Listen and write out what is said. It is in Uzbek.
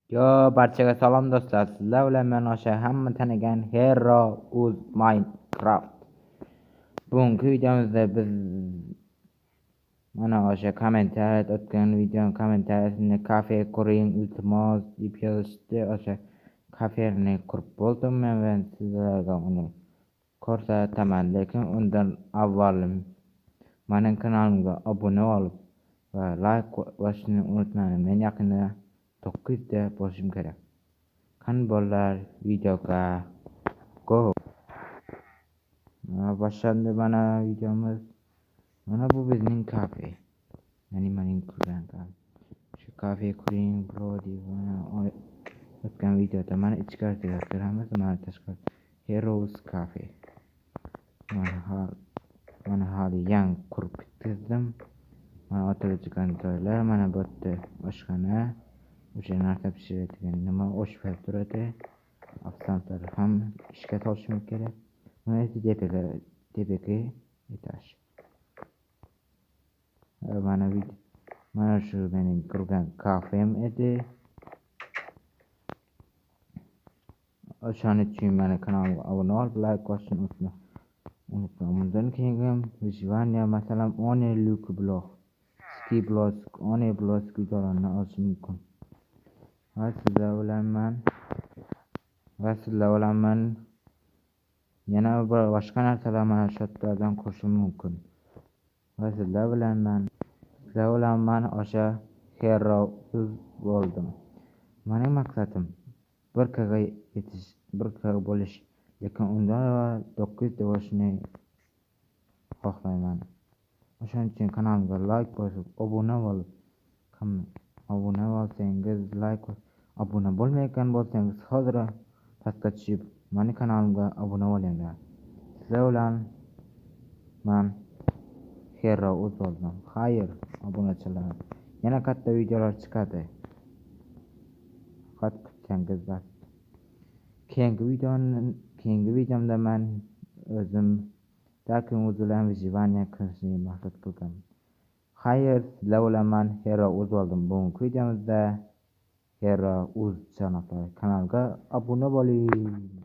Yo, barchaga salom do'stlar. Sizlar bilan men o'sha hamma tanigan Hero Uz Minecraft. Bugungi videomizda biz mana o'sha kommentariyada o'tgan videoning kommentariyasini kafe quring iltimos deb yozishdi. O'sha kafeni qurib bo'ldim men va sizlarga uni ko'rsataman. Lekin undan avval mening kanalimga obuna bo'lib va like bosishni unutmang. Men yaqinda 900 ta bo'lishim kerak. Qani bolalar, videoga go. Mana boshlandi mana videomiz. Mana bu bizning kafe. Ya'ni mening qurgan kafe. Shu kafe quring bro deb mana o'tgan videoda mana ichkarisiga kiramiz. Mana tashqari Heroes Cafe. Mana hali yangi qurib bitkazdim. Mana o'tiradigan joylar, mana bu yerda oshxona. O'sha narsa pishiradigan nima oshpaz turadi. Ofitsiantlar ham ishga solishim kerak. Mana esa tepaki etaj. Mana shu mening qurgan kafem edi. O'shaning uchun meni kanalimga obuna bo'lib, like bosishni unutma. Undan keyin выживание, masalan, One Luke blog, Ski blog, One blog videolarini olish mumkin. Va sizlar bilan men yana bir boshqa narsalar mana shu yerlardan qo'shishim mumkin. Va sizlar bilan men o'sha Hero Uz bo'ldim. Mening maqsadim 1K ga yetish, 1K bo'lish, lekin undan avval 900 ta bo'lishni xohlayman. O'shaning uchun kanalimga like bosib, obuna bo'lib, obuna bo'lsangiz like, obuna bo'lmayotgan bo'lsangiz hozir pastga tushib meni kanalimga obuna bo'linglar. Sizlar bilan men Hero Uz bo'ldim. Xayr, obunachilar. Yana katta videolar chiqadi. Faqat kutsangiz bas. Keyingi videomda men o'zim Darkin Uz bilan выживание qilishni maqsad qilganman. Xayr, sizlar bilan men Hero Uz bo'ldim. Bugungi videomizda Hero Uz janoblar kanaliga obuna bo'ling.